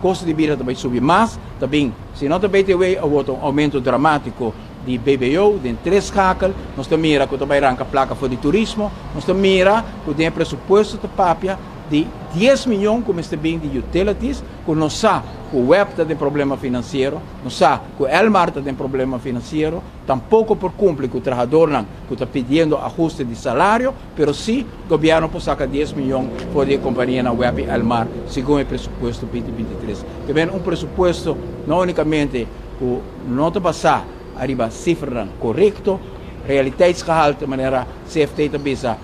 Kosto di bida ta bai subi mas, ta bin, si no ta BTW, awor un oumento dramátiko di BBO, den tres schakel. Nos ta mira ku ta bai ranka plaka for di turismo, nos ta mira ku den presupuesto ta papia di 10 mion ku mester bin di utilities, ku nos sa ku WEB tin problema finansiero, nos sa ku Elmar tin problema finansiero, tampoko por kumpli ku e trahadónan ku ta pidiendo ahuste di salario, pero sí gobièrnu por saka 10 mion for di kompania nan WEB i Elmar, segun e presupuesto 2023. Ke men un presupuesto no únikamente ku no ta basá riba sifra korekto, realiteitsgehalte, manera CFT ta bisa,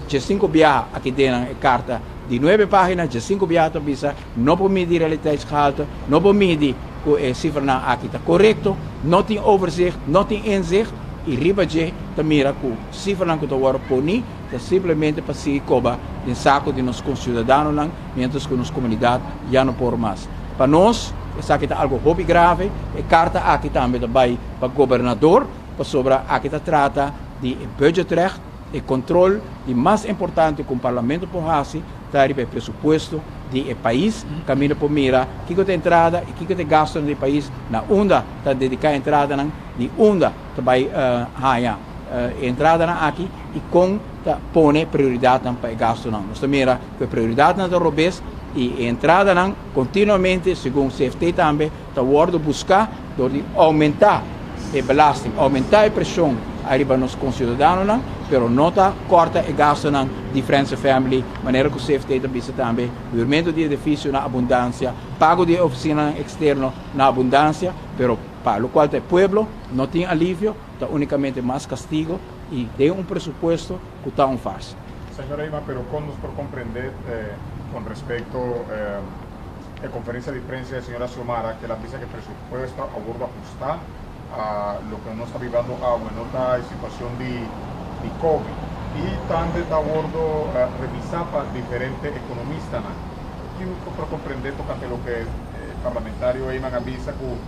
5 biaha aki den e karta di 9 página, 5 biaha ta bisa, no por midi realiteitsgehalte, no por midi ku e sifra aki ta korekto, no tin overzicht, no tin inzicht, i riba dje ta mira ku sifra ku ta wòrdu poni, ta simplemente pa sigui koba den sako di nos konsiudadanonan, mientras ku nos komunidat ya no por mas. Pa nos, esaki ta algu hopi grave. E karta aki tambe ta bai pa gobernador, pasobra aki ta trata di budgetrecht, e kontrol di mas importante ku parlamento por hasi, ta e presupuesto di pais, kaminda por mira kiko ta entrada i kiko ta gasto di pais, na unda ta dediká entrada, di unda ta bai haña entrada aki i kon ta pone prioridat pa gasto. Nos mira ku prioridat ta robes i entrada kontinuamente, segun CFT tambe, ta wòrdu buská dor di oumentá e belasting, oumentá e preshon ariba nos konsiudadanonan, pero no ta korta e gastonan di friends and family, manera ku CFT ta bisa tambe, huurmento di edifisio na abundansia, pago di ofisina eksterno na abundansia, pero pa lokual e pueblo no tin alivio, ta únikamente mas kastigu i den un presupuesto ku ta un farsa. Señora Eman, pero kon nos por komprondé con respecto a la conferencia de prensa de señora Xiomara, ku el a bisa ku e presupuesto a wòrdu ahustá a loke nos ta bibiendo awor, no ta situashon di COVID. I tambe ta wòrdu revisá pa diferente ekonomistanan. Kiko por komprondé tokante loke e parlamentario Eman a bisa ku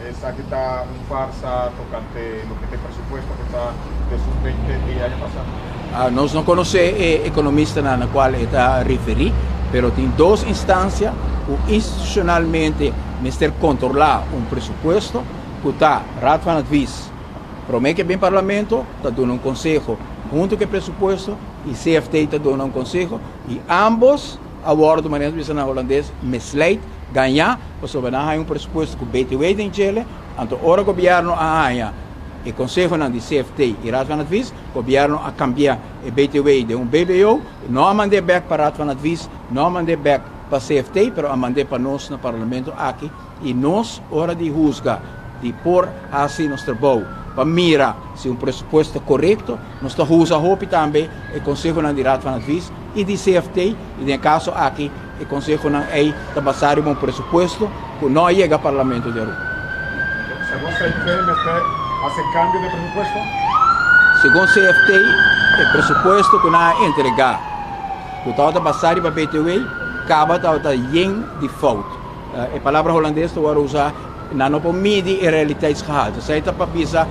esaki ta un farsa tokante loke ta presupuesto ku ta di 20 di aña pasá? Ah, nos no konosé e ekonomista na kual e ta referí, pero tin dos instansia ku institushonalmente mester kontrolá un presupuesto, ku ta Raad van Advies, promé ku bin parlamento, ta duna un konseho huntu ku e presupuesto, i CFT ta duna un konseho, i ambos a wòrdu, manera bisa na hulandes, misleid, gañá, pasobra nan un presupuesto ku BTW den dje. Anto ora gobièrnu a haña e konseho di CFT i Raad van Advies, gobièrnu a kambia e BTW den un BBO, no a mand'é bèk pa Raad van Advies, no a mand'é bèk pa CFT, pero a mand'é pa nos na parlamento aki, i nos, ora di husga, di por hasi nos trabou, pa mira si un presupuesto korekto, nos ta usa hopi tambe e konseho di Raad van Advies i di CFT, i den kaso aki, e konseho ei ta basá riba un presupuesto ku no a yega parlamento di Aruba. Según CFT, ¿usted hace cambio de presupuesto? Segun CFT, e presupuesto ku nan a entregá, ku tabata basá riba BTW, kaba tabata yen di fout. E palabra hulandes ta usa, nan no por midi e realiteitsgehalte. Esei ta pa bisa,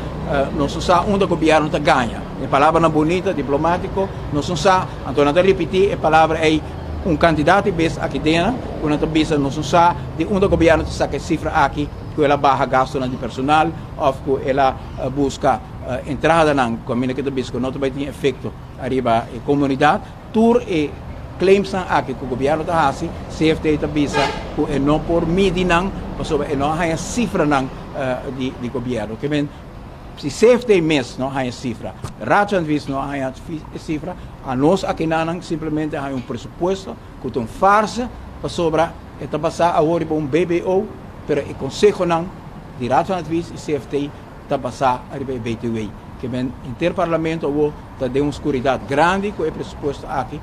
nos no sa unda gobièrnu ta gaña. E palabranan bunita, diplomátiko, nos no sa, anto nan ta ripití e palabra ei un kantidat di bes aki den, ku nan ta bisa nos no sa di unda gobièrnu ta saka e sifra aki, ku el a baha gasto di personal, òf ku el a buska entradanan, ku ami ku bisa ku no ta tin efekto ariba e komunidat. Tur e claims aki ku gobièrnu ta hasi, CFT ta bisa ku e no por midi nan, pasobra e no haña sifra nan di gobièrnu. Ke men, si CFT mes no haña sifra, Raad van Advies no haña sifra, anos aki nan simplemente haña un presupuesto ku ta un farsa, pasobra e ta basá awor un BBO, pero e konseho nan di Raad van Advies i CFT ta basá riba BTW. Ke men henter parlamento ta den un oskuridat grandi ku e presupuesto aki.